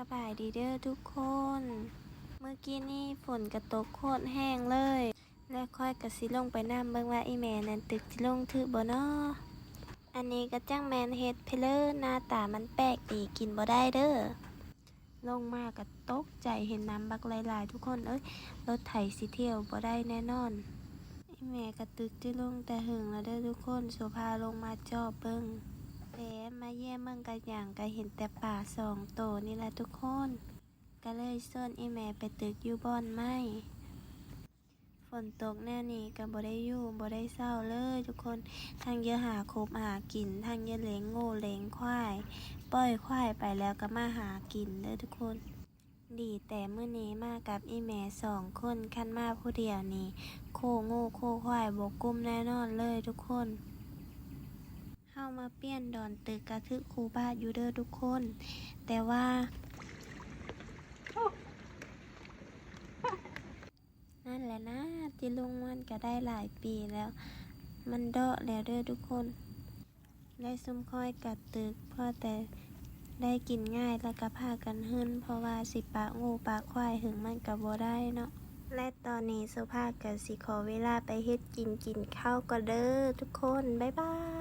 ສະບາຍດີເດີທຸກຄົນ. ມື້ກີ້ນີ້ຝົນກະຕົກໂຄດແຮງເລີຍ ແລະຂ້ອຍກະຊິລົງໄປນຳເບິ່ງວ່າອີ່ແມ່ນັ້ນຕຶກຊິລົງຖືກບໍ່ນໍ. ອັນນີ້ກະຈັ່ງແມ່ນເຫັດເພເລີ ໜ້າຕາມັນແປກດີ ກິນບໍ່ໄດ້ເດີ. ລົງມາກະຕົກໃຈເຫັນນ້ຳບັກຫຼາຍໆ ທຸກຄົນເອີຍ, ລົດໄຖຊິທ່ຽວບໍ່ໄດ້ແນ່ນອນ. ອີ່ແມ່ກະຕຶກຊິລົງແຕ່ເຫິງແລ້ວເດີທຸກຄົນ, ໂສພາລົງມາຈອບເບິ່ງ ແລະມາຢ້ຽມເບິ່ງກະຫຍັງ ກະເຫັນແຕ່ປາສອງໂຕນີ້ລະທຸກຄົນ, ກະເລີຍຊວນອີ່ແມ່ໄປຕຶກຢູ່ບ່ອນໄມ້. ຝົນຕົກແນວນີ້ກະບໍ່ໄດ້ຢູ່ບໍ່ໄດ້ເຊົາເລີຍທຸກຄົນ, ທັງເຢີຫາກົບຫາກິນ ທັງເຢີແລງງົວແລງຄວາຍ, ປ່ອຍຄວາຍໄປແລ້ວກະມາຫາກິນເດີທຸກຄົນ. ດີແຕ່ມື້ນີ້ມາກັບອີ່ແມ່ສອງຄົນ, ຄັນມາຜູ້ດຽວນີ້ ໂຄງົວໂຄຄວາຍບໍ່ກຸ້ມແນ່ນອນເລີຍທຸກຄົນ. ເຮົາມາປ່ຽນດອນຕຶກກະຖືກຄູ່ບາດຢູ່ເດີທຸກຄົນ, ແຕ່ວ່າ ນັ້ນແຫຼະນາ, ຈິລຸງມັນກະໄດ້ຫຼາຍປີແລ້ວ, ມັນເດາະແລ້ວເດີທຸກຄົນ. ແລະຊຸມຂ້ອຍກະຕຶກພໍແຕ່ໄດ້ກິນງ່າຍ ແລ້ວກະພາກັນຫຶ່ນ ເພາະວ່າຊິປະງົວປະຄວາຍເຫິງມັນກະບໍ່ໄດ້ເນາະ. ແລະຕອນນີ້ໂສພາກະຊິຂໍເວລາໄປເຮັດກິນ ກິນເຂົ້າກ່ອນເດີທຸກຄົນ, ບາຍບາຍ.